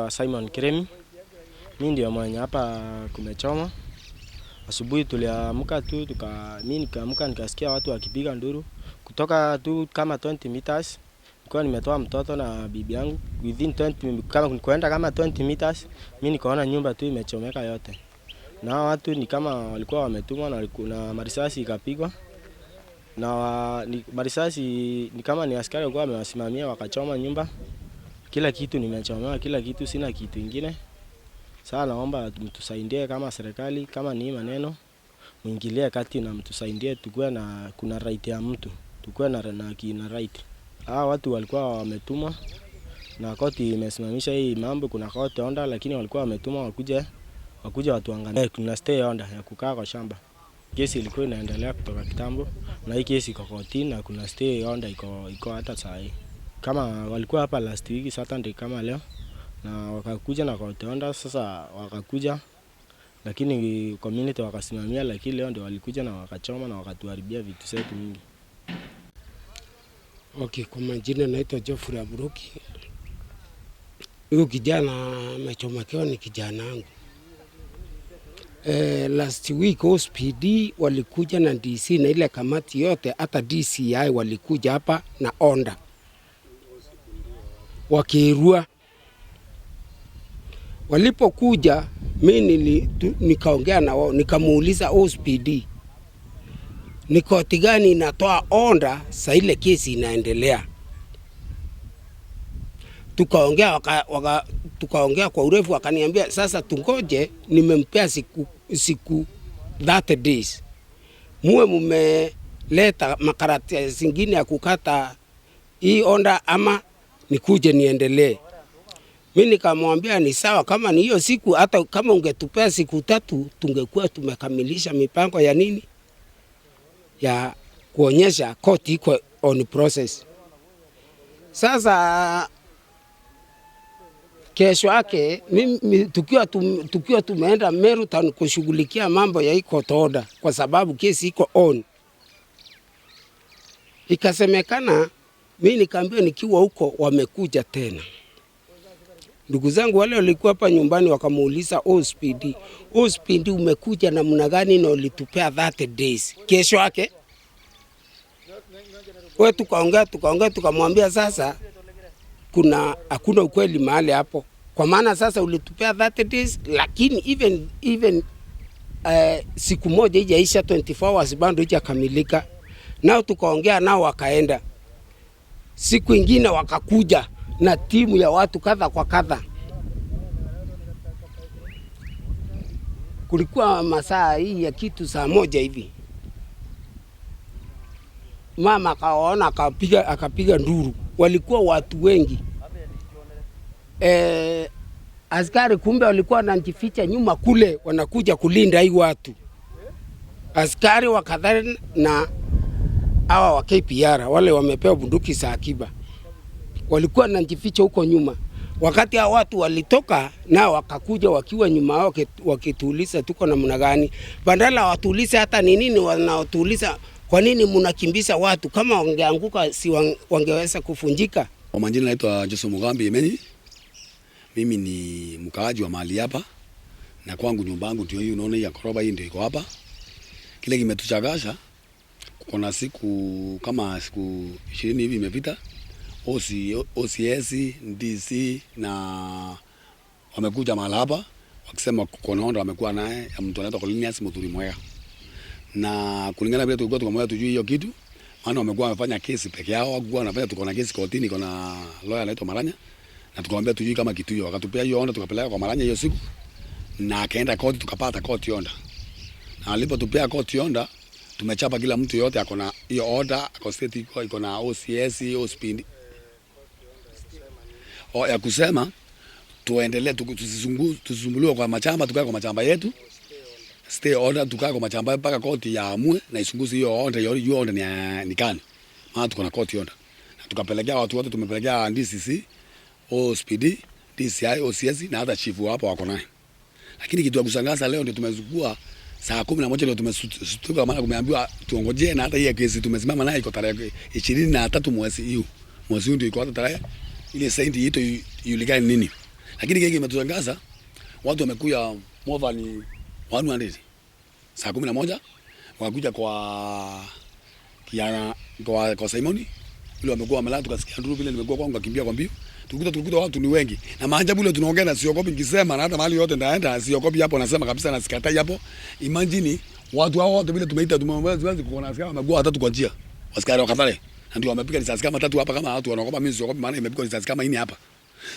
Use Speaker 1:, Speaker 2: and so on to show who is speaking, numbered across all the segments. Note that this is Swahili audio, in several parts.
Speaker 1: Simon Kiremi, mimi ndio mwenye hapa kumechoma. Asubuhi tuliamka tu mimi nikaamka nikasikia watu wakipiga nduru kutoka tu kama 20 meters. Nilikuwa nimetoa mtoto na bibi yangu within 20, kama kuenda kama 20 meters, mimi nikaona nyumba tu imechomeka yote. Na watu ni kama walikuwa wametumwa na marisasi ikapigwa. Na marisasi ni kama ni askari walikuwa wamewasimamia wakachoma nyumba. Kila kitu nimechomewa, kila kitu, sina kitu ingine. Sasa naomba mtusaidie kama serikali, kama ni maneno muingilie kati na mtusaidie, tukue na kuna right ya mtu, tukue na right. Hawa watu walikuwa wametumwa na koti imesimamisha hii mambo, kuna court order, lakini walikuwa wametumwa wakuje watuangalie. Kuna stay order ya kukaa kwa shamba. Kesi ilikuwa inaendelea kutoka kitambo na hii kesi iko kotini na kuna stay order iko hata saa hii. Kama walikuwa hapa last week Saturday kama leo na wakakuja na court order, sasa wakakuja lakini community wakasimamia, lakini leo ndio walikuja na wakachoma na wakatuharibia vitu zetu mingi.
Speaker 2: Okay, kwa majina naitwa Geoffrey Aburuki. Huyu kijana amechomekewa ni kijana wangu. Last week OCPD walikuja na DC na ile kamati yote, hata DCI walikuja hapa na order wakirua. Walipokuja mi nikaongea na wao, nikamuuliza OCPD ni koti gani inatoa order sa ile kesi inaendelea. Tukaongea tukaongea kwa urefu, wakaniambia sasa tungoje, nimempea siku 30 days muwe mumeleta makaratasi zingine ya kukata hii order ama nikuje niendelee. Mi nikamwambia ni sawa, kama ni hiyo siku, hata kama ungetupea siku 3 tungekuwa tumekamilisha mipango ya nini ya kuonyesha court iko on process. Sasa kesho yake mimi tukiwa tumeenda Meru Town kushughulikia mambo ya court order, kwa sababu kesi iko on, ikasemekana, mimi nikaambiwa nikiwa huko wamekuja tena. Ndugu zangu wale walikuwa hapa nyumbani wakamuuliza OCPD, OCPD umekuja namna gani na ulitupea 30 days? Kesho yake wewe tukaongea tukamwambia sasa hakuna ukweli mahali hapo, kwa maana sasa ulitupea 30 days, lakini even siku moja haijaisha, 24 hours bado haijakamilika. Nao tukaongea nao wakaenda. Siku ingine wakakuja na timu ya watu kadha kwa kadha. Kulikuwa masaa hii ya kitu saa 1 hivi. Mama akaona akapiga nduru. Walikuwa watu wengi. Askari kumbe walikuwa wanajificha nyuma kule, wanakuja kulinda hii watu. Askari wakadhani na hawa wa KPR wale wamepewa bunduki za akiba, walikuwa wanajificha huko nyuma. Wakati hao watu walitoka nao wakakuja wakiwa nyuma yao wakituuliza tuko namna gani, badala watuulize hata ni nini, wanaotuuliza kwa nini mnakimbiza watu, kama wangeanguka si wangeweza kufunjika.
Speaker 3: Kwa majina naitwa Joseph Mugambi Emenyi. Mimi ni mkaaji wa mahali hapa, na kwangu nyumba yangu ndio hii unaona hii ya koroba hii ndio iko hapa. Kile kimetuchagasha, kuna siku kama siku 20 hivi imepita, OCS, DC na wamekuja mahali hapa wakisema kuna order wamekuwa naye ya mtu anaitwa Cornelius Muthuri Mwega. Na kulingana vile tulikuwa tukamwambia tujui hiyo kitu, maana wamekuwa wamefanya kesi peke yao, hawakuwa wanafanya, tuko na kesi kotini, kuna lawyer anaitwa Maranya, na tukamwambia tujui kama kitu hiyo, akatupea hiyo order tukapeleka kwa Maranya hiyo siku, na akaenda koti tukapata court order. Na alipotupea court order, tumechapa kila mtu yote ako na hiyo order, ako state iko na OCS, OCPD. O, ya kusema tuendelee tusisumbuliwe kwa machamba, tukae kwa machamba yetu. Stay order, tukae kwa machamba mpaka koti yaamue na isunguze hiyo order, hiyo order ni kani. Maana tuko na court order. Na tukapelekea watu wote, tumepelekea DCC, OCPD, DCI, OCS na hata chief hapo wako naye. Lakini kitu ya kushangaza leo ndio tumezukua saa 11 ndio tumestuka, maana kumeambiwa tuongojee, na hata hii kesi tumesimama naye iko tarehe 23 mwezi huu. Mwezi huu ndio iko hata tarehe ile saindi ito ijulikane nini. Lakini kile kimetushangaza, watu wamekuja more than 100 saa 11 wakakuja kwa kiana kwa Simoni yule wamekuwa wamelala, tukasikia nduru vile, nimekuwa kwangu akimbia kwa mbio, tulikuta watu ni wengi, na maajabu ile tunaongea na siogopi nikisema, na hata mahali yote ndaenda siogopi hapo, nasema kabisa na sikatai hapo. Imagine watu hao wote vile tumeita, tumemwambia siwezi kuona askari wamekuwa watatu kwa njia, askari wa Kathare na ndio wamepiga risasi kama tatu hapa, kama watu wanaogopa, mimi siogopi, maana imepigwa risasi kama nne hapa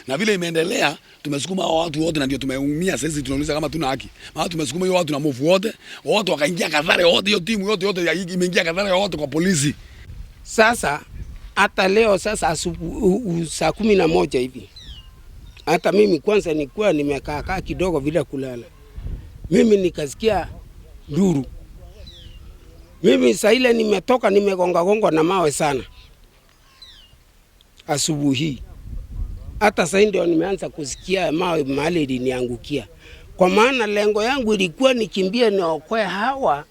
Speaker 3: na vile imeendelea, tumesukuma hao watu wote na ndio tumeumia sasa. Tunauliza kama tuna haki, maana tumesukuma hiyo watu na move wote wote wakaingia Kathare wote, hiyo timu yote yote imeingia Kathare wote kwa polisi.
Speaker 2: Sasa hata leo sasa saa 11 hivi, hata mimi kwanza nilikuwa nimekaa kaa kidogo bila kulala, mimi nikasikia nduru. Mimi saa ile nimetoka nimegonga gonga na mawe sana asubuhi. Hata sasa ndio nimeanza kusikia mawe mahali iliniangukia, kwa maana lengo yangu ilikuwa nikimbie niokoe hawa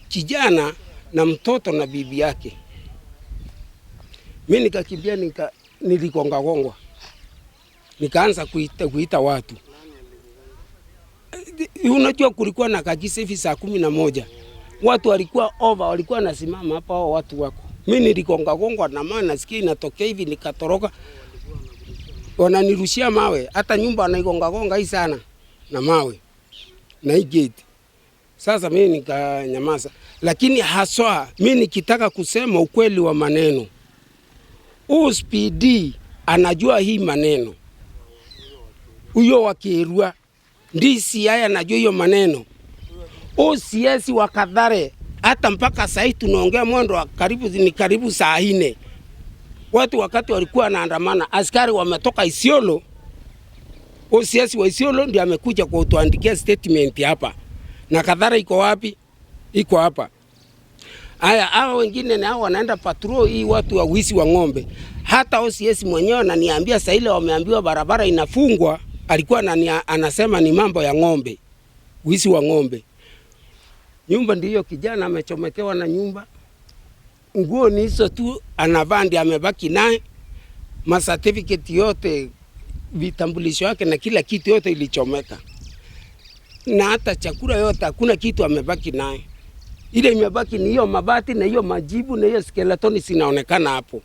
Speaker 2: kijana na mtoto na bibi yake. Mimi nikakimbia, niligonga gongwa, nikaanza kuita watu. Unajua kulikuwa na kagisa hivi saa 11, watu walikuwa over, walikuwa nasimama hapa, hao watu wako. Mimi niligonga gongwa na mawe, nasikia inatokea hivi, nikatoroka. Wananirushia mawe, hata nyumba wanaigonga gonga hii sana na mawe na hii gate. Sasa mimi nikanyamaza, lakini haswa mimi nikitaka kusema ukweli wa maneno, OSPD anajua hii maneno, huyo wa Kirua DCI anajua hiyo maneno, OCS wa Kathare, hata mpaka sasa tunaongea mwendo wa karibu ni karibu saa 4, watu wakati walikuwa wanaandamana, askari wametoka Isiolo, OCS wa Isiolo ndiye amekuja kutuandikia statement hapa. Na Kathare iko wapi? Iko hapa. Haya, hao wengine nao wanaenda patrol hii watu wa wizi wa ng'ombe. Hata OCS mwenyewe ananiambia sasa ile wameambiwa barabara inafungwa, alikuwa anasema ni mambo ya ng'ombe, wizi wa ng'ombe. Nyumba ndiyo kijana amechomekewa na nyumba. Nguo ni hizo tu anavaa ndiye amebaki naye. Ma certificate yote, vitambulisho yake na kila kitu yote ilichomeka. Na hata chakula yote hakuna kitu amebaki naye. Ile imebaki ni hiyo mabati na hiyo majibu na hiyo skeletoni zinaonekana hapo.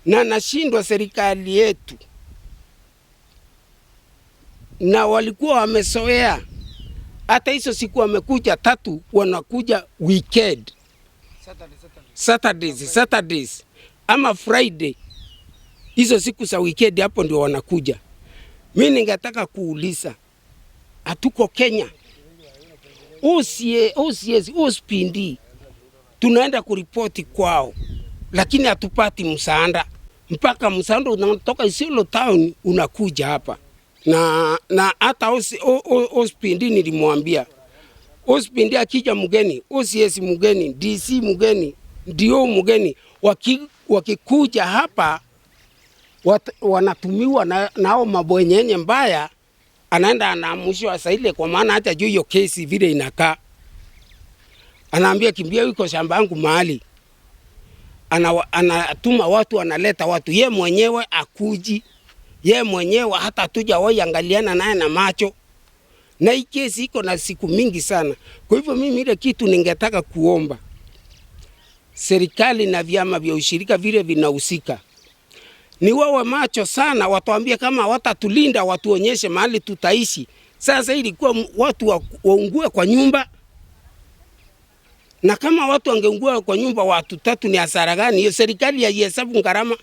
Speaker 2: Na nashindwa serikali yetu. Na walikuwa wamezoea. Hata hizo siku wamekuja tatu, wanakuja weekend. Saturdays ama Friday. Hizo siku za weekend hapo ndio wanakuja. Mimi ningetaka kuuliza, hatuko Kenya. OCS, OSPD tunaenda kuripoti kwao, lakini hatupati msaada. Mpaka msaada unatoka Isiolo town unakuja hapa. Na hata OSPD nilimwambia, OSPD akija mgeni, OCS mgeni, DC mgeni, DO mgeni, wakikuja hapa wanatumiwa nao mabwenyenye mbaya, anaenda anaamushwa saa ile, kwa maana hata juu hiyo kesi vile inakaa. Anaambia kimbia yuko shamba yangu mahali. Anatuma watu, analeta watu. Ye mwenyewe akuji. Ye mwenyewe hata hatujawahi angaliana naye na macho. Na hii kesi iko na siku mingi sana. Kwa hivyo mimi ile kitu ningetaka kuomba serikali na vyama vya ushirika vile vinahusika, ni wawe macho sana, watuambie kama watatulinda, watuonyeshe mahali tutaishi. Sasa ilikuwa watu waungue kwa nyumba, na kama watu wangeungua kwa nyumba watu tatu ni hasara gani hiyo? Serikali haihesabu gharama.